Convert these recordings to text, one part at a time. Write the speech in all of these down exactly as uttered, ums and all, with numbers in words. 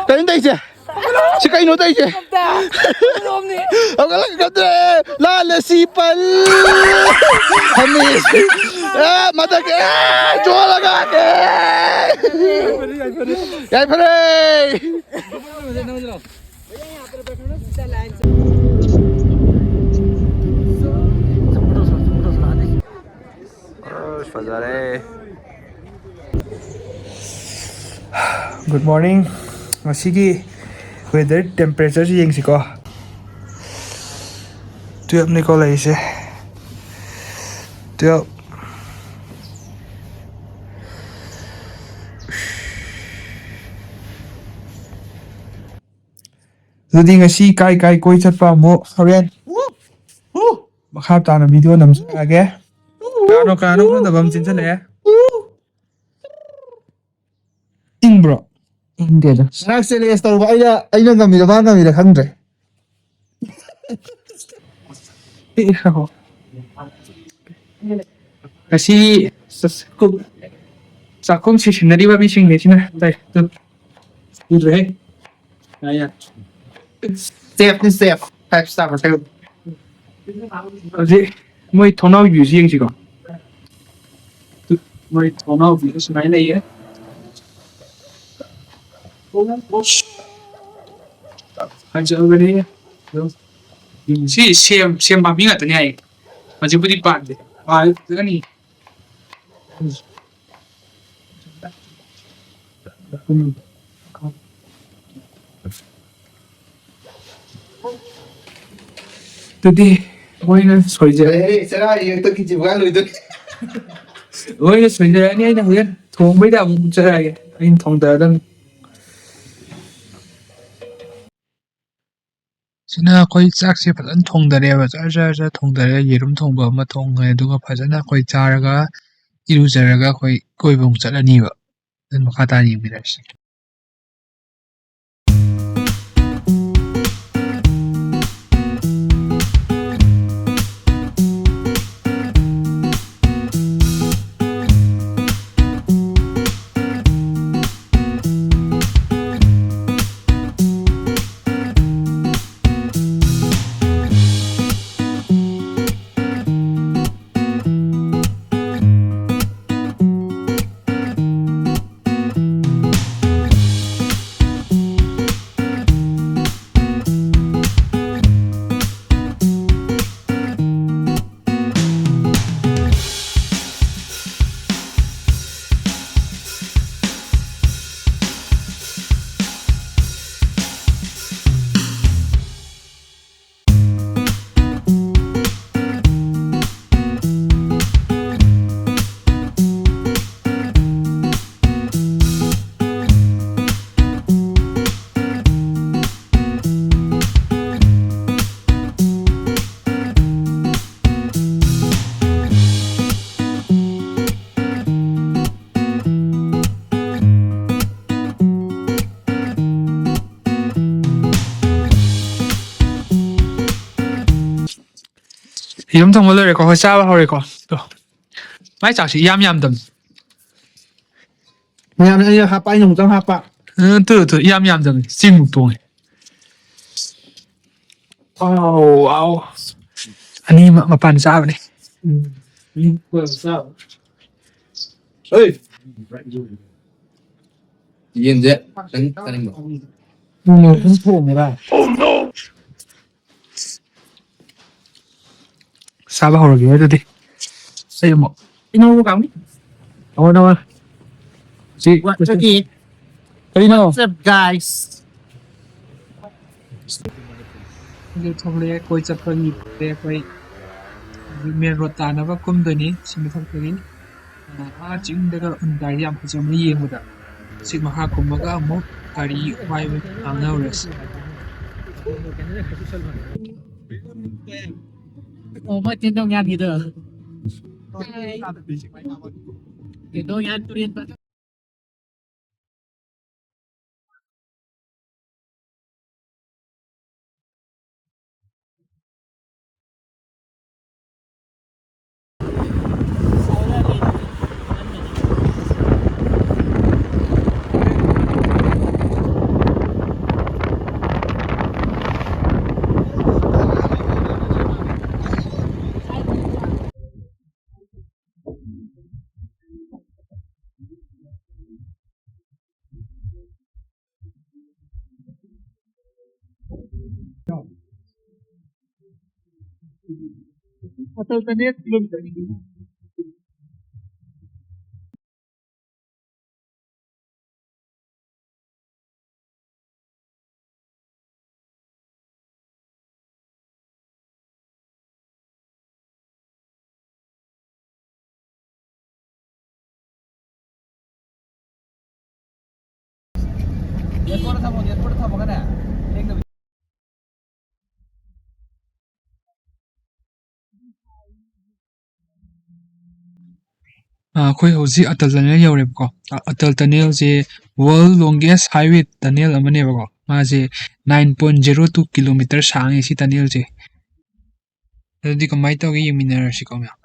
ꯀꯩꯅꯣ ꯇꯧꯔꯤꯁꯦ? ꯁꯤ ꯀꯩꯅꯣ ꯇꯧꯔꯤꯁꯦ? ꯍꯧꯒꯠꯂꯛꯀꯗ꯭ꯔꯦ꯫ ꯂꯥꯜꯂꯦ ꯁꯤ ꯄꯜ꯫ ꯍꯃꯤ꯫ ꯑꯦ, ꯃꯊꯛꯀꯤ꯫ ꯑꯦ, ꯆꯣꯜꯂꯒ꯫ ꯑꯦ꯫ ꯌꯥꯏꯐꯔꯦ꯫ ꯑꯁ, ꯐꯖꯔꯦ꯫ Good morning꯫ ꯉꯁꯤꯒꯤ weather temperatureꯁꯤ ꯌꯦꯡꯁꯤꯀꯣ꯫ Twelveꯅꯤꯀꯣ ꯂꯩꯔꯤꯁꯦ꯫ Twelve꯫ ꯑꯗꯨꯗꯤ ꯉꯁꯤ ꯀꯥꯏ ꯀꯥꯏ ꯀꯣꯏ ꯆꯠꯄ ꯑꯃꯨꯛ ꯍꯣꯔꯦꯟ ꯃꯈꯥ ꯇꯥꯅ video ꯅꯝꯖꯔꯛꯑꯒꯦ꯫ ꯀꯅꯥꯅꯣ, ꯀꯅꯥꯅꯣ ꯈꯪꯗꯕ ꯑꯃ ꯆꯦꯟꯁꯤꯜꯂꯛꯑꯦ꯫ ꯏꯪꯕ꯭ꯔꯣ? ꯏꯪꯗꯦꯗ꯫ ꯉꯔꯥꯡ challenge ꯇꯧꯕ ꯑꯩꯅ, ꯑꯩꯅ ꯉꯝꯃꯤꯔ ꯃꯥ ꯉꯝꯃꯤꯔ ꯈꯪꯗ꯭ꯔꯦ꯫ ꯉꯁꯤ ꯆꯥꯛꯈꯨꯝ ꯁꯤꯖꯤꯟꯅꯔꯤꯕ ꯃꯤꯁꯤꯡꯅꯤ ꯁꯤꯅ꯫ ꯇꯥꯏ, ꯇꯨ꯫ ꯎꯗ꯭ꯔꯦꯍꯦ꯫ ꯌꯥ, ꯌꯥ꯫ Safeꯅꯤ, safe꯫ Five star hotel꯫ ꯍꯧꯖꯤꯛ ꯃꯣꯏ ꯊꯣꯡꯅꯥꯎ viewꯁꯤ ꯌꯦꯡꯁꯤꯀꯣ꯫ ꯃꯣꯏ ꯊꯣꯡꯅꯥꯎ viewꯁꯤ ꯁꯨꯃꯥꯏꯅ ꯂꯩꯌꯦ꯫ ꯐꯖꯕꯅꯦ꯫ ꯁꯤ ꯁꯦꯝ, ꯁꯦꯝ ꯄꯥꯝꯕꯤ ꯉꯥꯛꯇꯅꯦ ꯍꯥꯏꯌꯦ꯫ ꯍꯧꯖꯤꯛꯄꯨꯗꯤ ꯄꯥꯟꯗꯦ꯫ ꯄꯥꯜꯂꯛꯀꯅꯤ꯫ ꯑꯗꯨꯗꯤ ꯃꯣꯏꯅ ꯁꯣꯏꯖꯔꯦ꯫ ꯑꯦ, ꯆꯔꯥ ꯍꯦꯛꯇ ꯈꯤꯖꯤꯕꯒ ꯂꯣꯏꯗꯣꯔꯦ꯫ ꯃꯣꯏꯅ ꯁꯣꯏꯖꯔꯅꯤ, ꯑꯩꯅ ꯍꯣꯔꯦꯟ ꯊꯣꯡꯕꯩꯗ ꯑꯃꯨꯛ ꯆꯠꯂꯛꯑꯒꯦ꯫ ꯑꯩꯅ ꯊꯣꯡꯗꯔꯗꯝꯅꯤ꯫ ꯁꯤꯅ ꯑꯩꯈꯣꯏ ꯆꯥꯛꯁꯦ ꯐꯖꯅ ꯊꯣꯡꯗꯔꯦꯕ꯫ ꯖꯔ ꯖꯔ ꯖꯔ ꯊꯣꯡꯗꯔꯦ꯫ ꯌꯦꯔꯨꯝ ꯊꯣꯡꯕ ꯑꯃ ꯊꯣꯡꯉꯦ꯫ ꯑꯗꯨꯒ ꯐꯖꯅ ꯑꯩꯈꯣꯏ ꯆꯥꯔꯒ ꯏꯔꯨꯖꯔꯒ ꯑꯩꯈꯣꯏ ꯀꯣꯏꯕ ꯑꯃꯨꯛ ꯆꯠꯂꯅꯤꯕ꯫ ꯑꯗꯨ ꯃꯈꯥ ꯇꯥꯅ ꯌꯦꯡꯃꯤꯟꯅꯔꯁꯤ꯫ ꯌꯦꯔꯨꯝ ꯊꯣꯡꯕ ꯂꯣꯏꯔꯦꯀꯣ, ꯑꯩꯈꯣꯏ ꯆꯥꯕ ꯍꯧꯔꯦꯀꯣ꯫ ꯑꯗꯣ ꯃꯥꯏ ꯆꯥꯛꯁꯤ ꯏꯌꯥꯝ ꯌꯥꯝꯗꯕꯅꯤ꯫ ꯃꯌꯥꯝꯅ ꯑꯩꯅ ꯍꯥꯞꯄ, ꯑꯩꯅ ꯑꯃꯨꯛꯇꯪ ꯍꯥꯞꯄ꯫ ꯑ, ꯇꯨ, ꯇꯨ, ꯏꯌꯥꯝ ꯌꯥꯝꯗꯕꯅꯤ꯫ ꯆꯤꯡꯃꯨꯛ ꯇꯣꯡꯉꯦ꯫ ꯋꯥꯎ, ꯋꯥꯎ꯫ ꯑꯅꯤꯃꯛ ꯃꯄꯥꯟ ꯆꯥꯕꯅꯤ꯫ ꯎꯝ꯫ ꯍꯣꯏ꯫ ꯌꯦꯟꯁꯦ ꯈꯤꯇꯪ ꯆꯥꯅꯤꯡꯕ꯫ ꯎꯝ, ꯑꯗꯨꯝ ꯊꯣꯡꯉꯦ ꯚꯥꯏ꯫ ꯆꯥꯕ ꯍꯧꯔꯒꯦ ꯑꯗꯨꯗꯤ꯫ ꯑꯩ ꯑꯃꯨꯛ ꯏꯅꯧ ꯀꯥꯡꯕꯨ꯫ ꯅꯃ ꯅꯃ꯫ ꯁꯤ ꯋꯥꯠꯆꯒꯦ꯫ ꯀꯔꯤꯅꯣ? What's up, guys? ꯍꯧꯖꯤꯛ ꯊꯣꯛꯂꯛꯑꯦ, ꯀꯣꯏ ꯆꯠꯄꯒꯤ ꯑꯩꯈꯣꯏ ꯃꯦꯟ ꯔꯣꯗ ꯇꯥꯅꯕ ꯀꯨꯝꯗꯣꯏꯅꯤ ꯁꯤ ꯃꯊꯛꯇꯒꯤ꯫ ꯑꯥ, ꯆꯤꯡꯗꯒ ꯎꯟ ꯇꯥꯏ, ꯌꯥꯝ ꯐꯖꯕꯅꯤ ꯌꯦꯡꯕꯗ꯫ ꯁꯤ ꯃꯈꯥ ꯀꯨꯝꯃꯒ ꯑꯃꯨꯛ ꯒꯥꯔꯤ ꯋꯥꯏꯕ ꯉꯥꯡꯅꯔꯨꯔꯁꯤ꯫ ꯑꯣ, ꯃꯣꯏ ꯇꯦꯟꯗꯧ ꯌꯥꯟꯒꯤꯗꯣ꯫ ꯇꯦꯟꯗꯧ ꯌꯥꯟ ꯇꯨꯔꯦꯟ ꯄꯥꯠ꯫ ꯑ, ꯑꯩꯈꯣꯏ ꯍꯧꯖꯤꯛ ꯑꯇꯜ ꯇꯅꯦꯜ ꯌꯧꯔꯦꯕꯀꯣ꯫ ꯑ-, Atal ꯇꯅꯦꯜꯁꯦ world longest highway tunnel ꯑꯃꯅꯦꯕꯀꯣ꯫ ꯃꯥꯁꯦ nine point zero two kilometer ꯁꯥꯡꯉꯦ ꯁꯤ ꯇꯅꯦꯜꯁꯦ꯫ ꯑꯗꯨꯗꯤ ꯀꯃꯥꯏꯅ ꯇꯧꯒꯦ, ꯌꯦꯡꯃꯤꯟꯅꯔꯁꯤꯀꯣ, ꯃꯌꯥꯝ꯫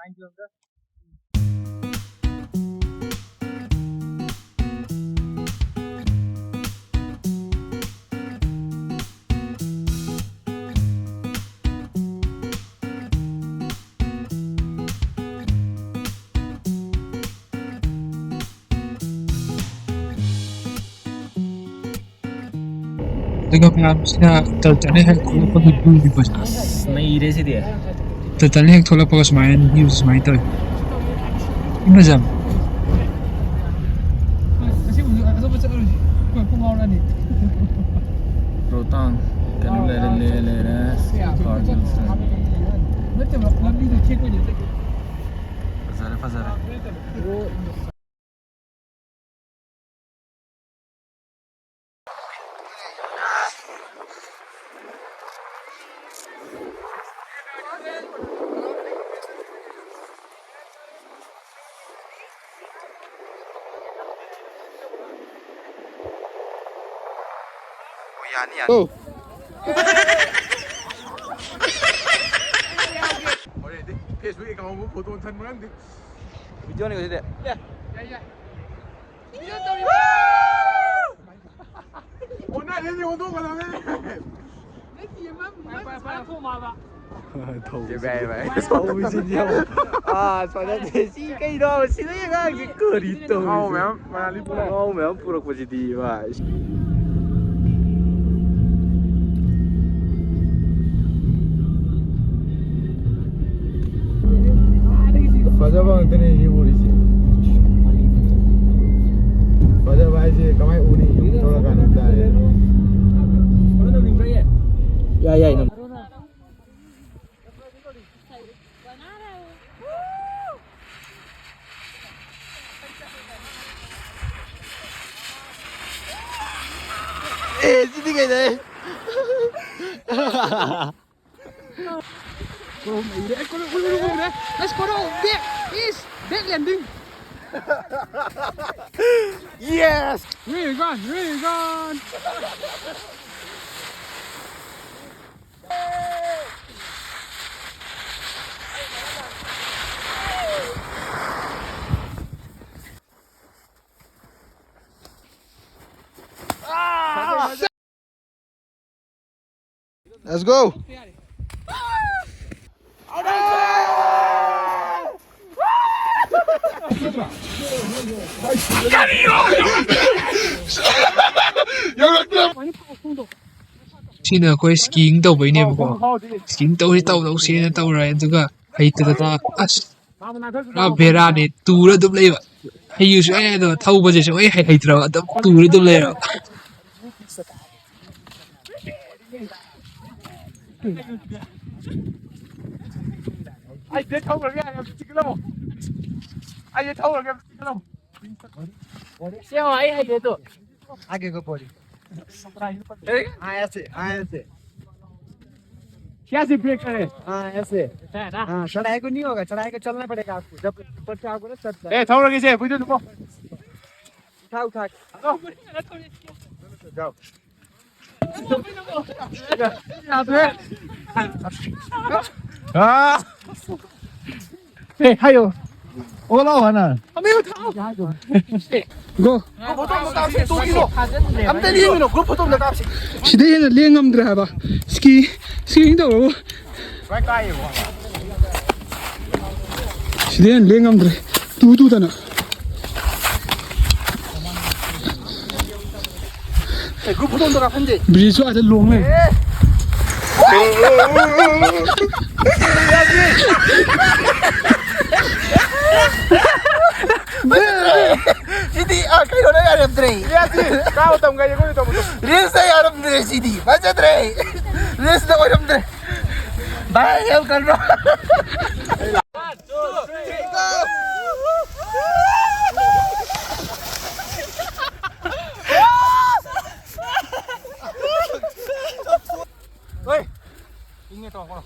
ꯑꯗꯨꯒ ꯃꯌꯥꯝꯁꯤꯅ ꯇꯔꯇꯜꯅ ꯍꯦꯛ ꯊꯣꯛꯂꯛꯄꯒꯤ ꯚ꯭ꯌꯨꯅꯤꯀꯣ ꯁꯤꯅ꯫ ꯑꯁ, ꯅꯩꯔꯦ ꯁꯤꯗꯤ꯫ ꯇꯔꯇꯜꯅ ꯍꯦꯛ ꯊꯣꯛꯂꯛꯄꯒ ꯁꯨꯃꯥꯏꯅ ꯚ꯭ꯌꯨꯁꯦ ꯁꯨꯃꯥꯏꯅ ꯇꯧꯋꯤ꯫ ꯏꯃꯖꯝ꯫ ꯔꯣꯇꯥꯡ꯫ ꯀꯩꯅꯣ ꯂꯩꯔꯦ, ꯂꯦ ꯂꯩꯔꯦ꯫ ꯀꯥꯔꯒꯤꯜ ꯁ꯭ꯇꯥꯏꯜ꯫ ꯐꯖꯔꯦ, ꯐꯖꯔꯦ꯫ ꯌꯥꯅꯤ, ꯌꯥꯅꯤ꯫ ꯐꯦꯁꯕꯨꯛ ꯑꯦꯀꯥꯎꯟꯕꯨ ꯐꯣꯇꯣ ꯊꯟꯕ ꯉꯝꯗꯦ꯫ ꯚꯤꯗꯤꯑꯣꯅꯤ ꯉꯁꯤꯗꯤ꯫ ꯑꯣꯟꯅꯔꯦꯅꯦ, ꯑꯣꯟꯊꯣꯛꯀꯗꯕꯅꯤꯅꯦ꯫ ꯊꯧꯕꯁꯤꯗꯤ ꯌꯦꯡꯉꯣ꯫ ꯑꯥ, ꯁꯨꯃꯥꯏꯅ ꯇꯧꯋꯦ꯫ ꯁꯤ ꯀꯩꯅꯣ? ꯁꯤꯗ ꯑꯉꯥꯡꯁꯤ ꯀꯔꯤ ꯇꯧꯔꯤꯁꯦ? ꯃꯌꯥꯝ ꯃꯅꯥꯂꯤ ꯄꯨꯔꯛꯑꯦ꯫ ꯉꯥꯎ ꯃꯌꯥꯝ ꯄꯨꯔꯛꯄꯁꯤꯗꯤ, ꯚꯥꯏ꯫ ꯐꯖꯕ ꯉꯥꯛꯇꯅꯦ ꯁꯤ ꯎꯔꯤꯁꯦ꯫ ꯐꯖꯕ ꯍꯥꯏꯁꯦ ꯀꯃꯥꯏ ꯎꯅꯤ? ꯌꯨꯝ ꯊꯣꯛꯂꯀꯥꯟꯗ ꯇꯥꯔꯦ꯫ ꯌꯥꯏ, ꯌꯥꯏ, ꯅꯪ꯫ ꯑꯦ, ꯁꯤꯗꯤ ꯀꯩꯅꯣ? ꯀꯣꯔꯧ ꯂꯩꯔꯦ, ꯀꯣꯔꯧ, ꯎꯔꯦ, ꯎꯔꯦ, ꯎꯔꯦ꯫ ꯑꯁ, ꯀꯣꯔꯧ, back is, back landing. Yes! Really gone, really gone. Let's go. ꯁꯤꯅ ꯑꯩꯈꯣꯏ skiing ꯇꯧꯕꯩꯅꯦꯕꯀꯣ꯫ Skiing ꯇꯧꯁꯤ ꯇꯧꯗꯧꯁꯦꯅ ꯇꯧꯔꯦ, ꯑꯗꯨꯒ ꯍꯩꯇꯗꯅ ꯑꯁ ꯄꯨꯔꯥ ꯕꯦꯔꯥꯅꯦ꯫ ꯇꯨꯔ ꯑꯗꯨꯝ ꯂꯩꯕ꯫ ꯍꯩꯌꯨ ꯁꯨꯡꯌꯥ ꯌꯥꯗꯕ꯫ ꯊꯧꯕꯁꯦ ꯁꯨꯡꯍꯩ ꯍꯩ-, ꯍꯩꯇ꯭ꯔꯕ꯫ ꯑꯗꯨꯝ ꯇꯨꯔ ꯑꯗꯨꯝ ꯂꯩꯔꯕ꯫ ꯑꯩꯁꯦ ꯊꯧꯔꯒꯦ ꯍꯥꯏꯔ ꯑꯝꯇ ꯆꯤꯛꯀꯠꯂꯝꯃꯣ꯫ ꯑꯩꯁꯦ ꯊꯧꯔꯒꯦ ꯑꯝꯇ ꯆꯤꯛꯀꯠꯂꯝꯃꯣ꯫ ꯁꯦ, ꯑꯩ ꯍꯩꯌꯦ ꯑꯗꯣ꯫ आगे को पड़ी। हाँ, ऐसे, हाँ, ऐसे। क्या से ब्रेक करे? हाँ, ऐसे। ऐसा है ना? हाँ, चढ़ाई को नहीं होगा, चढ़ाई को चलना पड़ेगा आपको। जब ऊपर से आओगे ना, चढ़ जाए। ए, थोड़ा कैसे? बुझे तुमको? उठा, उठा के। जाओ। हाँ। ए, हायो। ओला वाना। हमें उठाओ। Go. ꯑꯝꯇ ꯂꯦꯡꯒꯅꯨ, group photo ꯑꯝꯇ ꯀꯥꯞꯁꯤ꯫ ꯁꯤꯗꯩ ꯍꯦꯟꯅ ꯂꯦꯡ ꯉꯝꯗ꯭ꯔꯦ ꯍꯥꯏꯕ꯫ Ski, skiing ꯇꯧꯔꯕꯨ꯫ ꯁꯤꯗꯩ ꯍꯦꯟꯅ ꯂꯦꯡ ꯉꯝꯗ꯭ꯔꯦ꯫ ꯇꯨ ꯇꯨꯗꯅ꯫ ꯑꯦ, group photo ꯑꯝꯇ ꯀꯥꯞꯍꯟꯁꯦ꯫ Bridge ꯁꯨ ꯑꯥꯗ ꯂꯣꯡ ꯂꯩꯔꯦ꯫ ꯑꯦ! ꯁꯤꯗꯤ, ꯑ, ꯀꯩꯅꯣꯅ ꯌꯥꯔꯝꯗ꯭ꯔꯦ꯫ ꯁꯤꯗꯤ ꯀꯥꯕ ꯇꯝꯒꯥꯏ ꯑꯩꯈꯣꯏ ꯇꯧꯕꯗꯣ꯫ Race ꯅ ꯌꯥꯔꯝꯗ꯭ꯔꯦ ꯁꯤꯗꯤ꯫ ꯐꯖꯗ꯭ꯔꯦ꯫ Race ꯅ ꯑꯣꯏꯔꯝꯗ꯭ꯔꯦ꯫ ꯚꯥꯏ, help ꯀꯟꯅꯣ꯫ ꯍꯣꯏ꯫ ꯏꯪꯉꯦ ꯇꯧꯔꯛꯀꯅꯣ꯫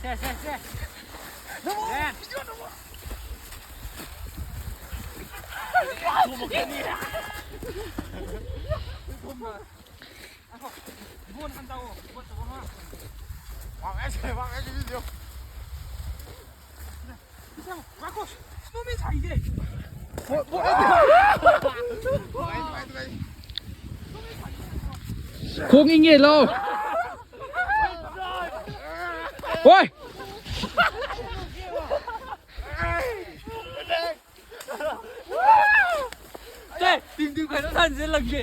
ꯁꯦ, ꯁꯦ, ꯁꯦ꯫ ꯂꯦꯟ꯫ ꯏꯕꯣꯟ ꯍꯟ ꯇꯧꯑꯣ꯫ ꯏꯕꯣꯟ ꯇꯧꯑꯣ, ꯍꯥ꯫ ꯋꯥꯡ ꯑꯦꯁ, ꯋꯥꯡ ꯑꯦꯁ, ꯚꯤꯗꯤꯑꯣ꯫ ꯏꯆꯦ, ꯉꯥꯏꯈꯣ꯫ ꯁ꯭ꯅꯣꯃꯦꯟ ꯁꯥꯏꯁꯦ꯫ ꯈꯣꯡ ꯏꯪꯉꯦ ꯂꯥꯎ꯫ ꯍꯣꯏ꯫ ꯁꯦ, ꯇꯤꯝ ꯇꯤꯝ ꯈꯥꯏꯗꯣꯛ ꯊꯥꯟꯁꯤꯜꯂꯛꯀꯦ꯫